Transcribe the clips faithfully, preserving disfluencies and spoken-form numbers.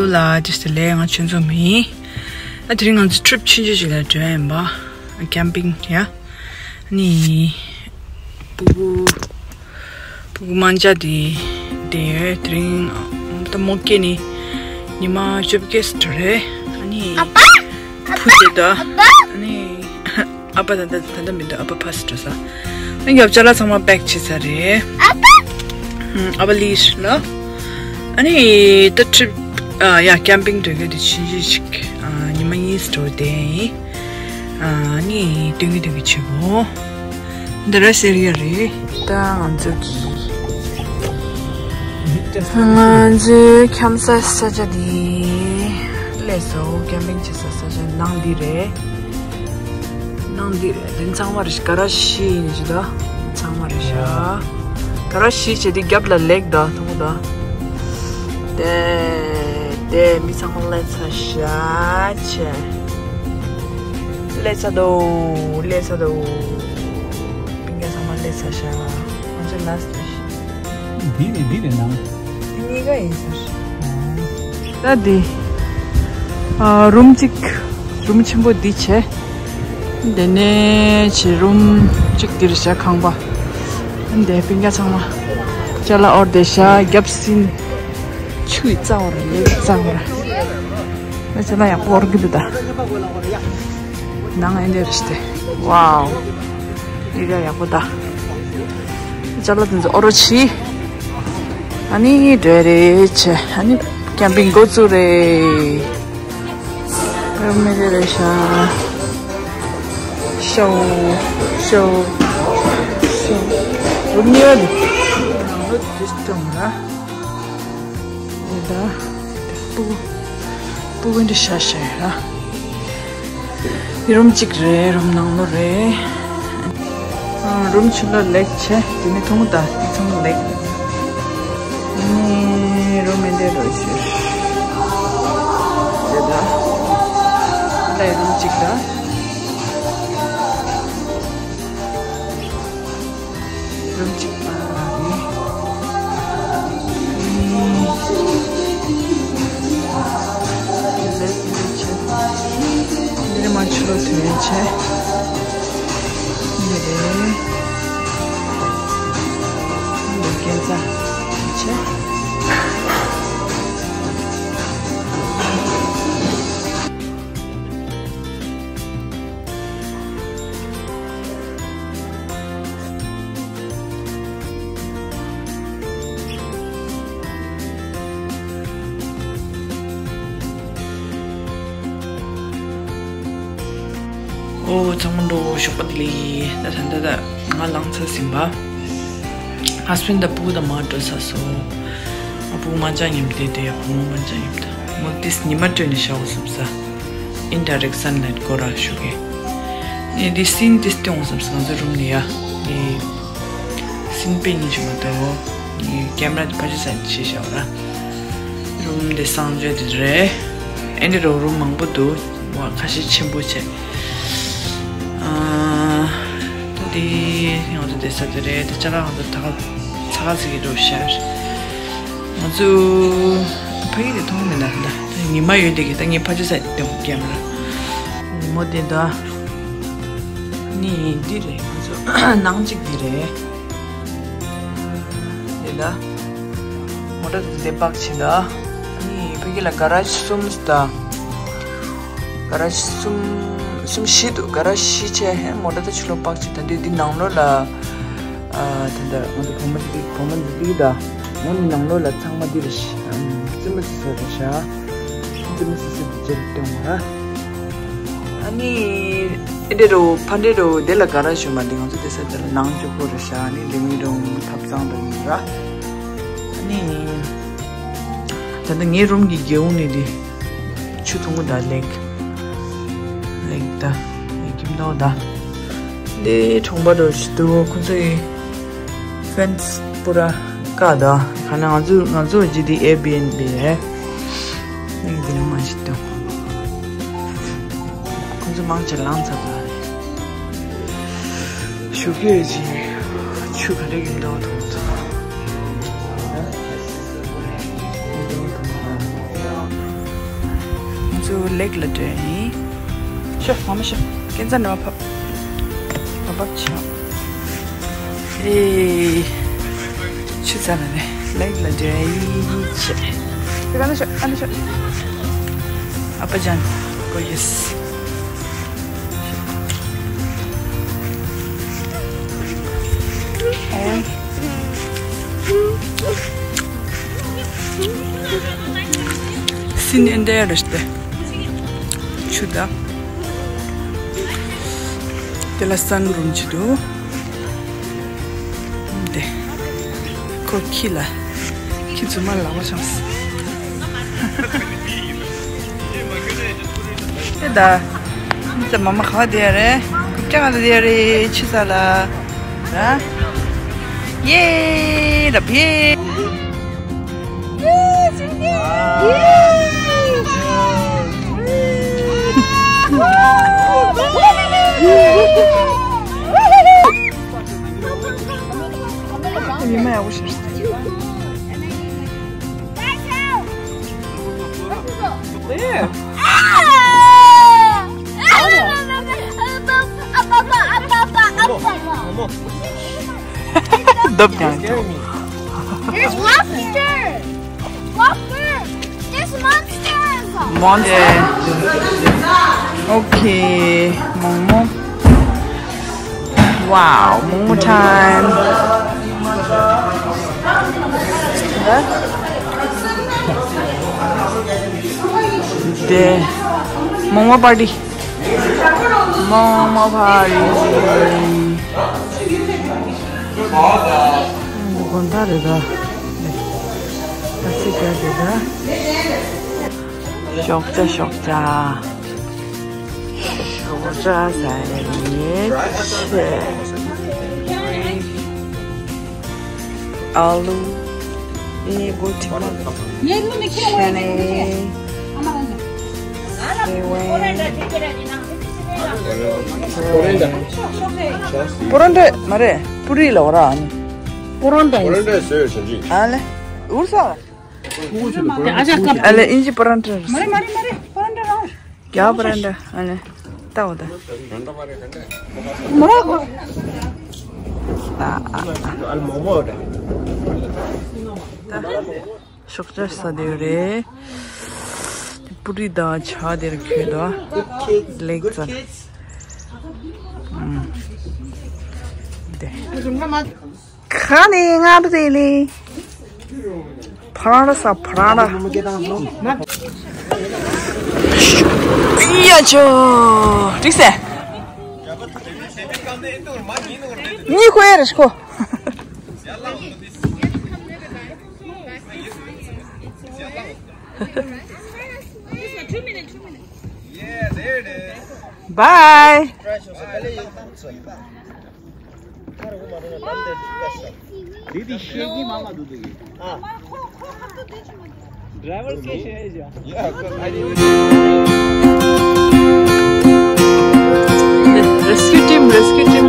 ལ་ཇི་སི་ལེ་ང་ཆོས་འཛོམས་ཡིན། ཨ་དེ་རིང་ང་ཚོ་ཊི་རིབ་ཆུང་ཆུང་ཞིག་ལ་འགྲོ་ཡིན་པ། ཀེམ་པིང་ཡ། ནི། སྤུ་གུ། སྤུ་གུ་མང་ཇ་དེ། དེ་དེ་རིང་ད་མོ་སྐྱེས་ནི། ཉི་མ་བཅོ་བརྒྱད་ཙམ་རེད། ཨ་ནི། ཨ་ཕ། བུ་དེ་ད། ཨ་ཕ། ཨ་ནི། ཨ་ཕ་ད་ད་ད་ད་མི་འདུག་ཨ་ཕ་ཕ་སི་འགྲོ་ས། ཨ་ནི་ཡབ་ཅ་ལག་ཚང་མ་པེག་བྱས་ཚར་རེད། ཨ་ཕ། ཨ་ཕ་ལིས་ལ། ཨ་ནི་ད་ཊི་རིབ། ཨ་ཡ་ཀེམ་པིང་འགྲོ་གི་དེ་ཆུང་ཆུང་ཞིག་ཨ་ཉི་མ་གཉིས་འགྲོ་དེ་ཡིན། ཨ་ནི་སྟོན་གི་སྟོན་གི་བྱེད་གོ། འདི་ར་སེ་རི་ཡ་རེད། ད་ང་ཚོ་གི། ང་ཚོའི་འཁྱམ་ས་ས་ཆ་འདི། སླེབས་སོང་། ཀེམ་པིང་བྱེད་ས་ས་ཆ་ནང་འདི་རེད། ནང་འདི་རེད། འདི་ཚང་མ་རེད། ག་ར་བཞི་ཡིན་ཞིག་ད། ཚང་མ་རེད་ཤག་ག་ར་བཞི་བྱས་ཏེ་རྒྱབ་ལ་ལེག་ད་མཐོང་གོ་ད། དེ་དེ་མི་ཚང་མ་སླེབས་ཚར་ཤག་ཆེ། སླེབས་ཚར་འདུག་སླེབས་ཚར་འདུག་སྤུན་ཀྱག་ཚང་མ་སླེབས་ཚར་ཤག་ང་ཚོ་ལ་སི་ཊི་རེད་ཤག་འདི་རེད། འདི་རེད་ནང་། འདི་གཉིས་ཀ་ཡིན་ཟེར། ད་འདི། ཨ་རུམ་གཅིག་རུམ་ཆེན་པོ་འདི་བྱས། དེ་ནས་བྱས་རུམ་གཅིག་འདིར་བཞག་ཁང་པ། འདི་སྤུན་ཀྱག་ཚང་མ། ཅ་ལག་འོར་དེ་བཞག་རྒྱབ་སིན། ཆུ་ཡི་རྩ་བ་ར་ལེགས་རྩ་བ་ར། ཅ་ལག་ཡག་པོ་འོར་གི་འདུག་ད། ནང་ཨེ་འདྲ་རེད་ཤག་སྟེ། ཝའོ། འདི་ག་ཡག་པོ་ད། ཅ་ལག་དེ་ཚོ་འོར་བྱས། ཨ་ནི་འགྲོ་རེད་བྱས། ཨ་ནི་ཀེམ་པིང་འགོ་བཙུགས་རེད། རུམ་མི་རེ་རེ་ཤག་ཤོ། ཤོ། ཤོ། རུམ་ཡོད། ནང་ལོ་དུས་སྟོང་ར། འདི་ལ། སྤུ། སྤུ་གུ་འདི་ཤ་ཤ་ཡ་ར། འདི་རུམ་གཅིག་རེད། རུམ་ནང་ལོ་རེད། ཨ་རུམ་ཆུ་ལ་ལེགས་ཆེ། དེ་ནི་ཐུང་ད་དེ་ཚང་ལེགས། ནི་རུམ་མི་འདི་རོ་ཤིར། དེ་ད། ལ་རུམ་གཅིག་ད། རུམ་གཅིག་པ་རེད། འདི་མ་ཆུ་ལོ་དོན་ཆེ། འདི་རེད། འདི་སྐས་འཛེག་ཆེ། ཨོ་ཚང་མ་འགྲོ་ཞོགས་པ་བདེ་ལེགས། ད་ད་ད་ད་ང་ལངས་ཚར་ཟིན་པ། ཧ་སི་བྷེན་ཌི་དང་སྤུ་གུ་དང་མར་འགྲོ་ཚར་སོང་། ཨ་སྤུ་གུ་མ་ཅང་ཉམས་བསྡད་དེ་བུ་མོ་མ་ཅང་ཉམས་ད་མོ་ཏིས་ཉི་མ་སྤྲོད་ནས་ཤ་བོ་སོབ་ས། Indirect sunlight སྐོར་ར་ཞུ་གི། ཨེ་འདི་སིན་ཏིས་སྟོང་སོབ་ས་ང་ཚོ་རུམ་ནས་ཡ། ཨེ་སིན་པེ་ཉིན་ཆུ་མ་ཏོ། ཨེ་ཀེམ་ར་འདི་ཕ་ཆུ་ས་ཆེ་ཤ་བ་ར། རུམ་འདི་གསང་སྤྱོད་འདི་རེད། ཨེ་འདི་རུ་རུམ་མང་པོ་འདུག་ཁ་ཤས་ཆེན་པོ་བྱས། ཨ་ད་འདི་ང་ཚོ་བསྡད་ས་འདི་རེད། ད་ཅ་ལག་ང་ཚོ་ད་ག་ཚ་ག་ཚི་གི་འགྲོ་ཤར། ང་ཚོ་ཕ་གི་དེ་མཐོང་མེད་ན་ད་ཉི་མ་ཡོད་དེ་གི་ད་ངས་ཕ་ཆུ་ས་དེ་མཐོང་ཀེམ་ར། ཉི་མ་དེ་ད་ནི་འདི་རེད། ང་ཚོ་ནང་གཅིག་འདི་རེད། དེ་ལ་མོ་ཊ་དེ་པག་ཕྱིན་ད། ནི་ཕ་གི་ལ་ག་ར་ཇི་གསུམ་ད། ག་ར་ཇི་གསུམ་གསུམ་བཞི་འདུག་ག་ར་ཇི་བཞི་བྱས་ཧེ་མོ་ཊ་དེ་ཕྱི་ལོགས་པག་ཕྱིན་ད། དེ་འདི་ནང་ལོགས་ལ་ཨ་དེ་འདྲ་ང་ཚོ་བུ་མོ་འདི་བུ་མོ་འདི་འདི་ད། ཨ་ནི་ནང་ལོགས་ལ་ཚང་མ་འདི་རེད་ཤག་རྩེད་མོ་རྩེ་ས་རེད་ཤག་རྩེད་མོ་རྩེ་ས་འདི་རྗེས་ལ་སྟོན་བ། ཨ་ནི་ཨེ་འདྲ་རོ་ཕ་འདྲ་རོ་དེ་ལ་ག་ར་ཞུ་མ་འདི་ང་ཚོ་དེ་ས་དེ་ལ་ནང་ཆུ་ཁོ་རེད་ཤག་ཨ་ནི་ལི་ཝིང་རུམ་ཐབ་ཚང་དང་ཡིན་ར། ཨ་ནི་ད་ལྟ་ངའི་རུམ་གྱི་སྒེའུ་ནི་འདི་ཆུ་འཐུང་གི་ད་ལེགས། ལེགས་ད་ལེགས་ཀྱི་མདོག་ད། འདི་གྲོང་པ་རོ་ཞིག་འདུག་ཁོ་ཚོ་ཡི་ཕེན་སི་པུ་ར་ཀ་ད། ཁ་ན་ང་ཚོ་ང་ཚོ་ཇི་དི་ཨེ་བི་ཨེན་བི་རེད། ནི་འདི་ནི་མ་ཞིག་འདུག་ཁོ་ཚོ་མང་ཆེ་ལངས་ཚར་ད་རེད། ཞོགས་ཀས་ཅི་ཆུ་ག་འདྲ་ཡིན་མདོག་མཐོང་ཚོ། ལེགས་ལ་འདྲེན། ཤོ་མ་མ་ཤོ་ཀན་ཚ་ནང་ཕབ། ཨ་ཕབ་ཆོག་ཨེ། ཆུ་ཚ་ལ་ནས་ལེགས་ལ་འདྲེན་ཆེ། དེ་ག་ན་ཤོ་ཨ་ན་ཤོ། ཨ་པ་ཅན་གོ་ཡེས། ཨེ། སིན་ཨིན་ཌི་ཡ་རེད་དེ། ཆུ་དང་། དེ་ལ་སན་རུམ་ཅིག་འདུག་དེ། ཁོ་ཁྱི་ལ། ཁྱི་ཚུར་མ་ལག་པ་བྱམས། དེ་ད། ཙེ་མ་མ་ག་བ་དེ་ཡ་རེད། ཀུབ་ཀྱང་ང་དེ་ཡ་རེད། ཆི་ས་ལ། ར། ཡེ། ར་བེ། ཉི་མ་ཡག་པོ་ཤར་སོང་། There's monster! Monster! There's monsters! Monster! Okay, Momo. Wow, Momo time! ད། Momo party. Momo party. དགོང་དག་རེད་ད། ཨ་སི་རྒྱ་རེད་ད། ཞོགས་ཇ་ཞོགས་ཇ། ཞོགས་ཇ་ཟ་ཡས་ཆེ། ཨ་ལུ། ཨེ་གོ་ཐི་མ། ཤ་ནེ། སེ་ཝེ། པོ་རོན་ཊ་མ་རེད། པུ་རི་ལ་འོ་ར་ཨ་ནི། པོ་རོན་ཊ་ཡིན། པོ་རོན་ཊ་ཟེར་བྱུང་ཅི། ཨ་ལེ། འུར་ས། ཨ་ལེ་ཨིན་ཇི་པོ་རོན་ཊ་རེད། མ་རེད་མ་རེད་མ་རེད། པོ་རོན་ཊ་རང་། རྒྱ་པོ་རོན་ཊ་ཨ་ནི་ལྟ་འོ་ད། ཨ་ཨ་ཨ། ད་ཞོགས་ཇ་ཟ་དེ་རེད། པུ་རི་དང་ཇ་དེར་ཁྱོད་དོ། ལེགས་ཙམ། དེ། ཁ་ནས་ང་རེ་ལེ། ཕ་ར་ས་ཕ་ར། ཡ་ཆོ། འགྲིག་སེ། གཉིད་ཁུག་ཡ་རེ་ཤི་ཁོ། Bye. Didi shegi mama dudu. Driver ke sheja. Rescue team, rescue team.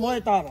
མོ་ཡི་ཏཱ་ར།